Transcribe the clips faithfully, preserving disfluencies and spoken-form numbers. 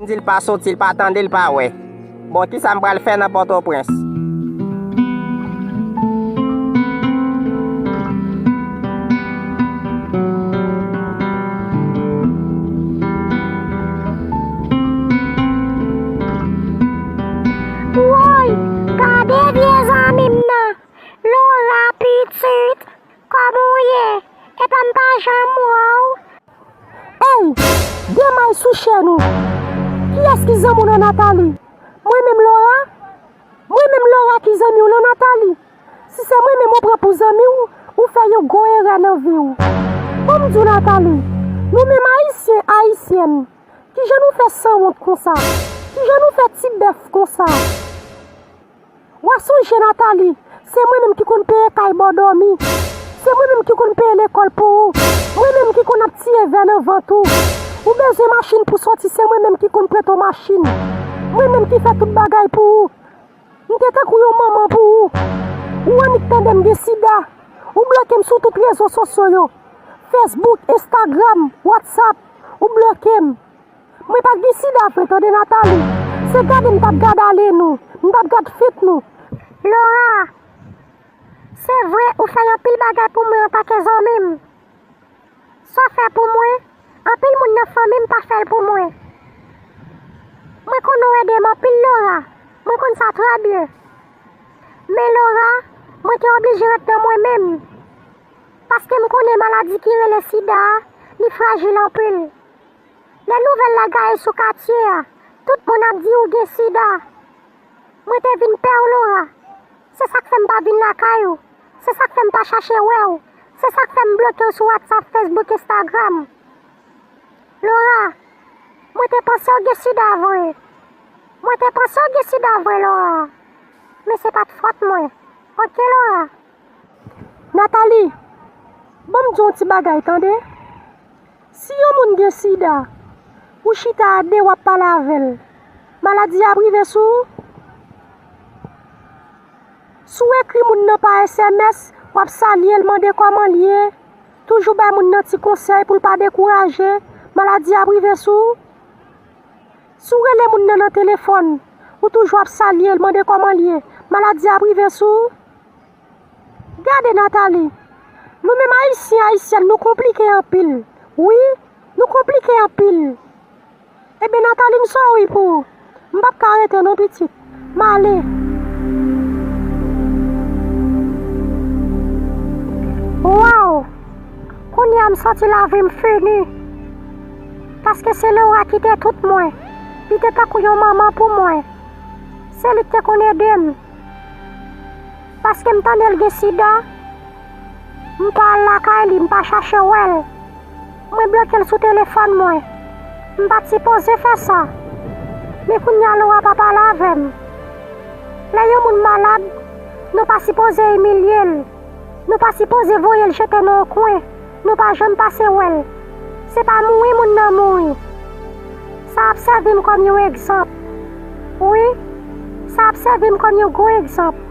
Di l pa soti, l pa tande, l pa wè. Bon, kisa m pral fè nan Pòtoprens? Woy, gade vye zanmi m nan. Laura pitit, kòman w ye? Epa m pa janm wè w. Ey, demay sou chèn ou. Kiyès ki zanmi w nan Nathalie? Mwen menm Laura? Mwen menm Laura ki zanmi w nan Nathalie? Si se mwen menm ou pran pou zanmi w, ou fè yon gwo erè nan vi w. Ban m di w Nathalie, nou menm Ayisyen, Ayisyèn, kijan nou fè sanwont konsa? Kijan nou fè ti bèf konsa? W a sonje Nathalie, se mwen menm ki konn peye kay ba w dòmi. Se mwen menm ki konn peye lekòl pou ou. Mwen menm ki konn ap tiye vè nan vant ou. Ou bezwen machin pou soti, se mwen menm ki konn prete w machin. Mwen menm ki fè tout bagay pou ou. M te tankou yon manman pou ou. Ou annik tande m gen sida. Ou bloke m sou tout rezo sosyo yo. Facebook, Instagram, WhatsApp. Ou bloke m. Mwen pa t gen sida vre tande Nathalie. Se gade m t ap gad ale nou. M t ap gad fit nou. Laura, se vre ou fè anpil bagay pou mwen antanke zanmi m. Sa w fè pou mwen, anpil moun nan fanmi m pa fè l pou mwen. Mwen konnen w ede m anpil Laura. Mwen konn sa trè byen. Men Laura, mwen te oblije ret nan mwen menm. Paske m konnen maladi ki rele sida a, li frajil anpil. Lè nouvèl la gaye sou katye a, tout moun ap di ou gen sida. Mwen te vin pè w Laura. Se sa k fè m pa vin lakay ou. Se sa k fè m pa chache wè w. Se sa k fè m bloke w sou WhatsApp, Facebook, Instagram. Laura, mwen te panse w gen sida vre. Mwen te panse w gen sida vre Laura. Men se pa t fòt mwen. Oke Laura. Nathalie, ban m di w yon ti bagay tande. Si yon moun gen sida, ou chita a de w ap pale avè l, maladi a ap rive sou ou? Si w ekri moun nan pa S M S, w ap salye l, mande kòman l ye, toujou bay moun nan ti konsèy pou l pa dekouraje, maladi a ap rive sou ou? Si w rele moun nan nan telefòn, ou toujou ap salye l, mande kòman l ye, maladi a ap rive sou ou? Gade Nathalie, nou menm Ayisyen, Ayisyèn, nou konplike anpil. Wi, nou konplike anpil. Ebyen Nathalie, m sorry pou ou. M p ap ka rete non pitit. M ale. Waw! Kounye a m santi lavi m fini. Paske se Laura ki te tout mwen. Li te tankou yon manman pou mwen. Se li ki te konn ede m. Paske m tande l gen sida, m pa al lakay li, m pa chache wè l. Mwen bloke l sou telefòn mwen. M pa t sipoze fè sa. Men kounye a Laura pa pale avè m. Lè yon moun malad, nou pa sipoze imilye l. Nou pa sipoze voye l jete nan yon kwen. Nou pa janm pase wè l. Se pa mouri moun nan mouri. Sa ap sèvi m kòm yon egzanp. Wi, sa ap sèvi m kòm yon gwo egzanp.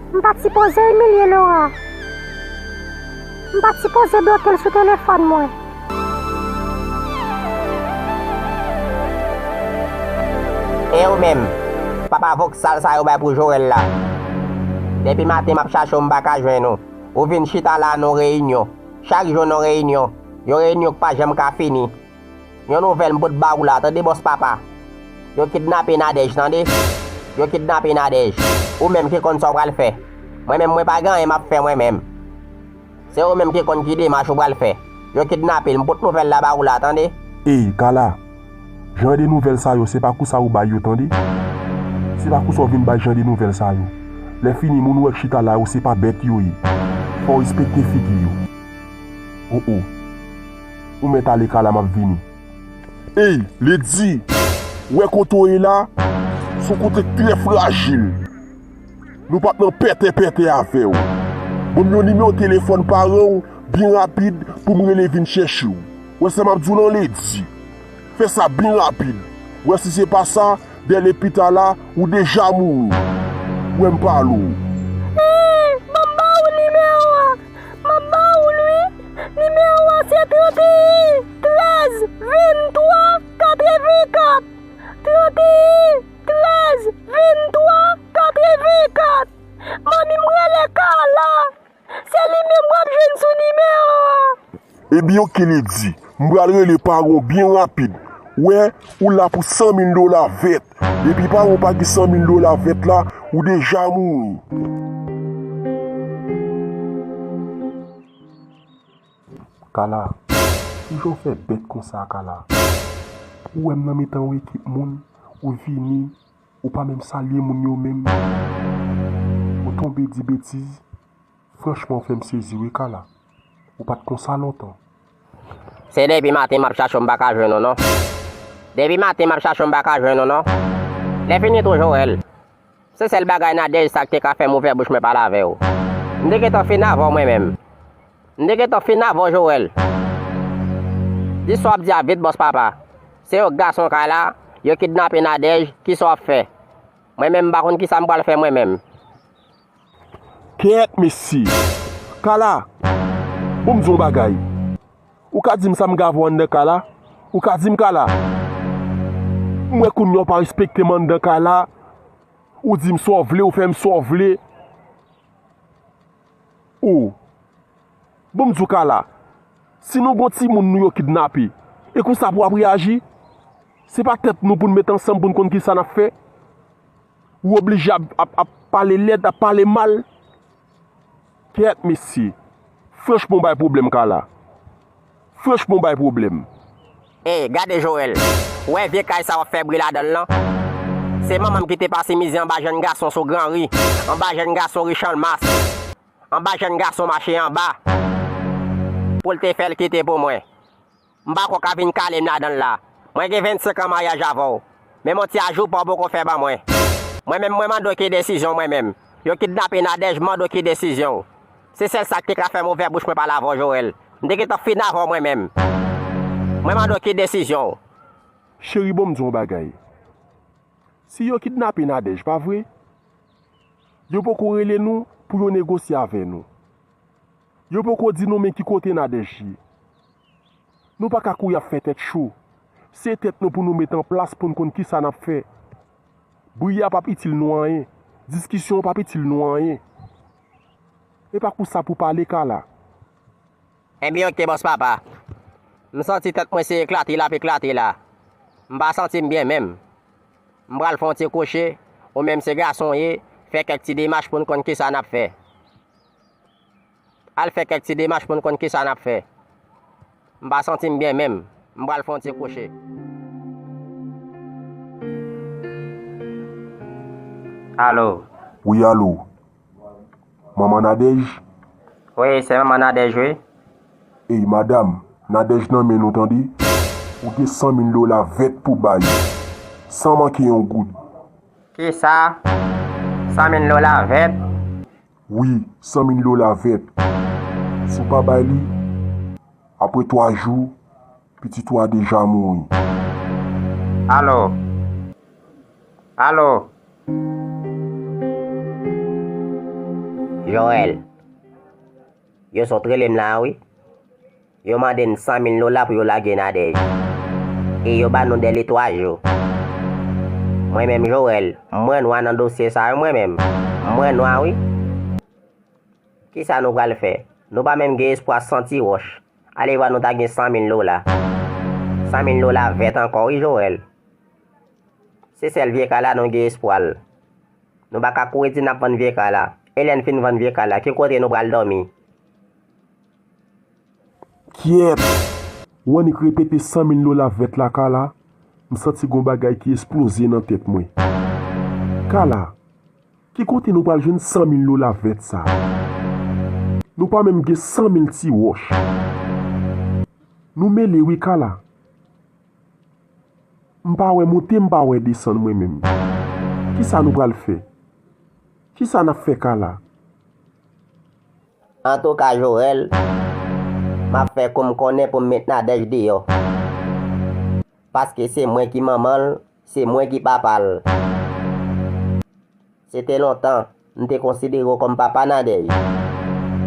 M pa t sipoze imilye Laura. M pa t sipoze bloke l sou telefòn mwen. E ou menm, papa voksal sa yo bay pou Joel la. Depi maten m ap chache w, m pa ka jwenn ou. Ou vin chita la nan reyinyon. Chak jou nan reyinyon. Yon reyinyon k pa janm ka fini. Yon nouvèl m pot ba ou la, tande bòs papa. Yo kidnape Nadège, tande. Yo kidnape Nadège. Ou menm ki konn sa w pral fè. Mwen menm, mwen pa gen anyen m ap fè mwen menm. Se ou menm ki konn ki demach ou pral fè. Yo kidnape l, m pot nouvèl la ba ou la, tande. Ey, Kala, jan de nouvèl sa yo, se pa konsa ou bay yo, tande. Se pa konsa w vin bay jan de nouvèl sa yo. Lè fini, moun ou wè k chita la yo, se pa bèt yo ye. Fò w respekte figi yo. O, o. Ou mèt ale, Kala, m ap vini. Ey, Lady, ou wè kote w ye la? Se yon kote k trè frajil. Nou p ap nan pètè pètè avè w. Ban m yon nimewo telefòn paran w byen rapid pou m rele vin chèche w. Ou wè sa m ap di w lan, Lady? Fè sa byen rapid. Ou wè si se pa sa, dèyè lepita la, ou deja mouri. Ou wè m pale w. Ee, ban m ba ou nimewo a. M ap ba ou l wi. Nimewo a se tranteyen, trèz, venntwa, katrevenkat. Ebyen oke, Lady, m pral rele Paron byen rapid. Wè, ou la pou san mil dola vèt. Depi Paron pa gen san mil dola vèt la, ou deja mouri. Kala, kijan w fè bèt konsa, Kala? Ou wè m nan mitan yon ekip moun, ou vini, ou pa menm salye moun yo menm. Ou tonbe di betiz. Franchman, ou fè m sezi wi, Kala. Ou pa t konsa lontan. Se depi maten m ap chache w, m pa ka jwenn ou non. Depi maten m ap chache w, m pa ka jwenn ou non. Lè fini tou, Joel. Se sèl bagay Nadège sa k te ka fè m ouvè bouch mwen pale avè w. M te gentan fin avè w mwen menm. M te gentan fin avè w, Joel. Di sa w ap di a vit, bòs papa. Se yo gason kay la, yo kidnape Nadège, kisa w ap fè? Mwen menm m pa konn kisa m pral fè mwen menm. Kèt mesye! Kala! Bon m di w yon bagay. Ou ka di m sa m gade w anndan kay la? Ou ka di m, Kala? M wè kounye a w pa respekte m anndan kay la. Ou di m sa w vle, ou fè m sa w vle. O! Bon m di w, Kala, si nou gon timoun nou yo kidnape, e konsa pou w ap reyaji? Se pa tèt nou pou n met ansanm pou n konn kisa n ap fè? Ou oblije ap, ap, ap pale lèd, ap pale mal? Kèt mesye! Franchman w bay pwoblèm, Kala. Franchman w bay pwoblèm. Ey, gade Joel, ou wè vye kay sa w ap fè bri ladan l lan? Se manman m ki te pase mizè anba jèn gason sou Granri, anba jèn gason ri Channmas, anba jèn gason mache anba, pou l te fè l kite pou mwen. M pa kwè w ka vin kale m ladan l la. Mwen gen vennsenk an maryaj avè w. Menm yon ti ajoutman w poko fè ban mwen. Mwen menm, mwen mande w ki desizyon w mwen menm. Yo kidnape Nadège, m mande w ki desizyon w. Se sèl sa k te ka fè m ouvè bouch mwen pale avè w, Joel. M te gentan fin avè w mwen menm. Mwen mande w ki desizyon w. Cheri, bon m di w yon bagay. Si yo kidnape Nadège, pa vre? Yo poko rele nou pou yo negosye avè nou. Yo poko di nou men ki kote Nadège ye. Nou pa ka kouri ap fè tèt cho. Se tèt nou pou nou met an plas pou n konn kisa n ap fè. Bri a p ap itil nou anyen. Diskisyon an p ap itil nou anyen. E pa konsa pou pale, Kala. Ebyen oke, bòs papa. M santi tèt mwen se eklate l ap eklate la. M pa santi m byen menm. M pral fè yon ti kouche, ou menm se gason w ye, fè kèk ti demach pou n konn kisa n ap fè. Al fè kèk ti demach pou n konn kisa n ap fè. M pa santi m byen menm. M pral fè yon ti kouche. Alo. Wi, alo. Manman Nadège? Wi, se manman Nadège, wi. Ey, madanm, Nadège nan men nou, tande. Ou gen san mil dola vèt pou bay. San manke yon goud. Kisa? San mil dola vèt? Wi, san mil dola vèt. Si w pa bay li, apre twa jou, pitit ou a deja mouri. Alo? Alo? Joel, yo sot rele m la a wi. Yo mande n san mil dola pou yo lage Nadège. E yo ba nou dèle twa jou. Mwen menm, Joel, mwen nwa nan dosye sa yo, mwen menm. Mwen nwa wi. Kisa nou pral fè? Nou pa menm gen espwa san ti wòch. Ale vwa nou ta gen san mil dola. San mil dola vèt ankò wi, Joel. Se sèl vye kay la nou gen espwa l. Nou pa ka kouri di n ap vann vye kay la. E lè n fin vann vye kay la, ki kote nou pral dòmi? Kyèt! Ou annik repete san mil dola vèt la, Kala. M santi gon bagay ki esploze nan tèt mwen. Kala, ki kote nou pral jwenn san mil dola vèt sa? Nou pa menm gen san mil ti wòch. Nou mele wi, Kala. M pa wè moute, m pa wè desann mwen menm. Kisa nou pral fè? Kisa n ap fè, Kala? Antouka, Joel, m ap fè kou m konnen pou m met Nadège deyò. Paske se mwen ki manman l, se mwen ki papa l. Se te lontan, m te konsidere w kòm papa Nadège.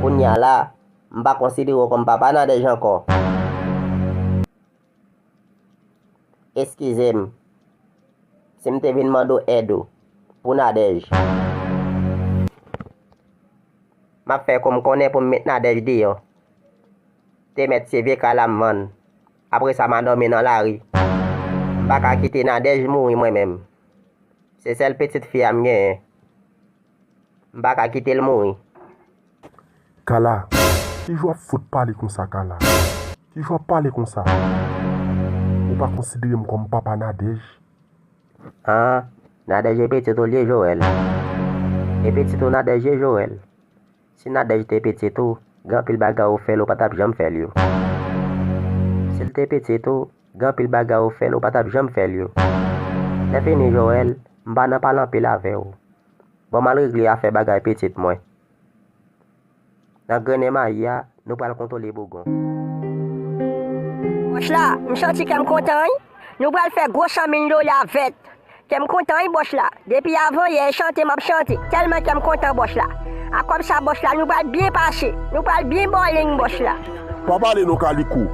Kounye a la, m pa konsidere w kòm papa Nadège ankò. Eskize m si m te vin mande w èd ou pou Nadège. M ap fè kou m konnen pou m met Nadège deyò. Te mèt se vye kay la m vann. Apre sa, m a dòmi nan lari. M pa ka kite Nadège mouri mwen menm. Se sèl pitit fi a m genyen. M pa ka kite l mouri. Kala, kijan w ap fout pale konsa, Kala? Kijan w ap pale konsa? Ou pa konsidere m kòm papa Nadège? An, Nadège e pitit ou l ye, Joël. E pitit ou Nadège ye, Joël. Si Nadège te pitit ou, gen anpil bagay ou fè l ou pa t ap janm fè l yo. Si l te pitit ou, gen anpil bagay ou fè l ou pa t ap janm fè l yo. Lè fini, Joël, m pa nan pale anpil avè w. Ban m al regle afè bagay pitit mwen. Nan grennen mayi a, nou pral kontwole bougon. Bòch la, m santi kè m kontan, wi. Nou pral fè gwo san mil dola vèt. Kè m kontan, wi, bòch la. Depi avan yè, e chante m ap chante. Tèlman kè m kontan, bòch la. A kòb sa, bòch la, nou pral byen pase. Nou pral byen bòling, bòch la. Pa pale non, Kaliko.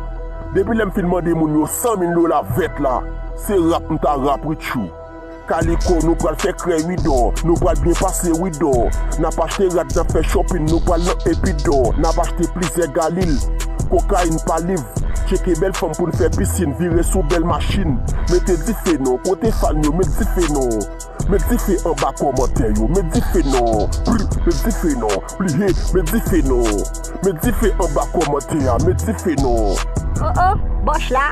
Depi lè m fin mande moun yo san mil dola vèt la, se rap m ta rap wi tchou. Kaliko, nou pral fè krèy wi dò, nou pral byen pase wi dò. N ap achte rad, n ap fè shopping, nou pral nan epi dò. N ap achte plizyè galil, kokayin pa liv. Tcheke bèl fanm pou n fè pisin, vire sou bèl machin. Mete dife non, kote fan yo, met dife non. Met dife anba kòmantè yo, met dife non. Brr, met dife non, pliye, met dife non. Met dife anba kòmantè a, met dife non. Oh oh, bòch la.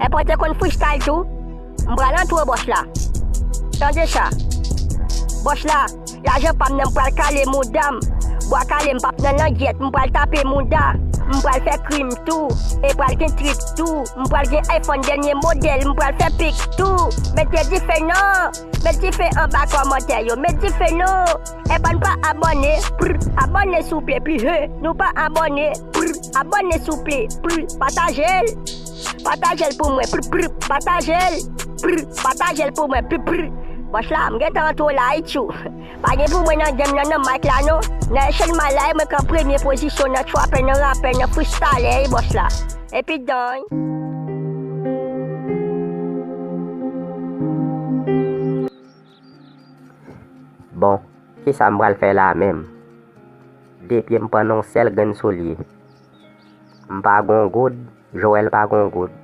Èske w te konn freestyle tou? M pral antre w, bòch la. Tande sa. Bòch la, lajan pa m nan m pral kale mouda m. Bwa kale m p ap nan langyèt, m pral tape mouda. M pral fè krim tou, e pral gen trip tou. M pral gen iPhone dènye modèl, m pral fè pik tou. Mete dife non, met dife anba kòmantè yo, met dife non. Epa n pa abòne, prr, abòne souple, pli he, nou pa abòne, prr, abòne souple, prr, pataje l. Pataje l pou mwen, prr, prr, pataje l, prr, pataje l pou mwen, prr, prr. Bòch la, m gentan antre w la, wi tchou. Pa gen pou mwen nan game nan, nan mic la non. Nan echelman la, e mwen k an premye pozisyon nan trapper, nan rapper, nan freestyler, wi bòch la. Epi dan. Bon, kisa m pral fè la menm? De pye m pa nan yon sèl grenn soulye. M pa gon goud, Joël pa gon goud.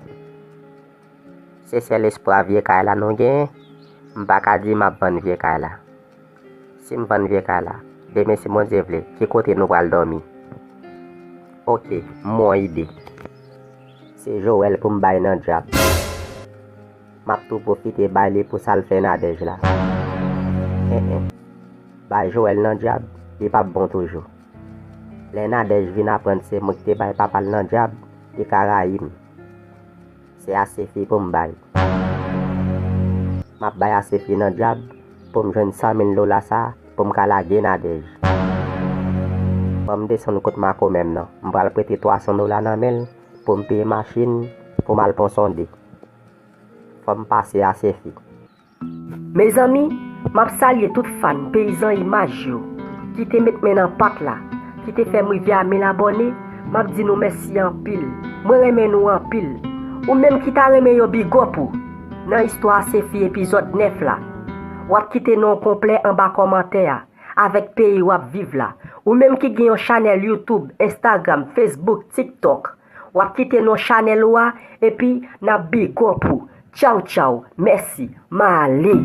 Se sèl espwa vye kay la nou genyen, m pa ka di m ap vann vye kay la. Si m vann vye kay la, demen si Bondye vle, ki kote nou pral dòmi? Oke, m wè yon ide. Se Joël pou m bay nan djab. M ap tou pwofite bay li pou sa l fè Nadège la. En en. Bay Joël nan djab, li p ap bon toujou. Lè Nadège vin aprann se mwen ki te bay papa l nan djab, li ka rayi m. Se Asefi pou m bay. M ap bay Asefi nan djab pou m jwenn san mil dola sa pou m ka lage Nadège. Ban m desann kot Makomè m nan. M pral prete twa san dola nan men l pou m peye machin pou m al pon sonde. Fò m pase Asefi. Mezanmi, m ap salye tout fan Peyizan Imaj yo ki te met men nan pat la, ki te fè m rive a mil abòne, m ap di nou mèsi anpil. Mwen renmen nou anpil. Ou menm ki ta renmen yo big up ou. Nan istwa Asefi epizòd nèf la, w ap kite non w konplè anba kòmantè a avèk peyi w ap viv la. Ou menm ki gen yon chanèl YouTube, Instagram, Facebook, TikTok, w ap kite non chanèl ou a epi n ap big up ou. Tchaw tchaw, mèsi, m ale.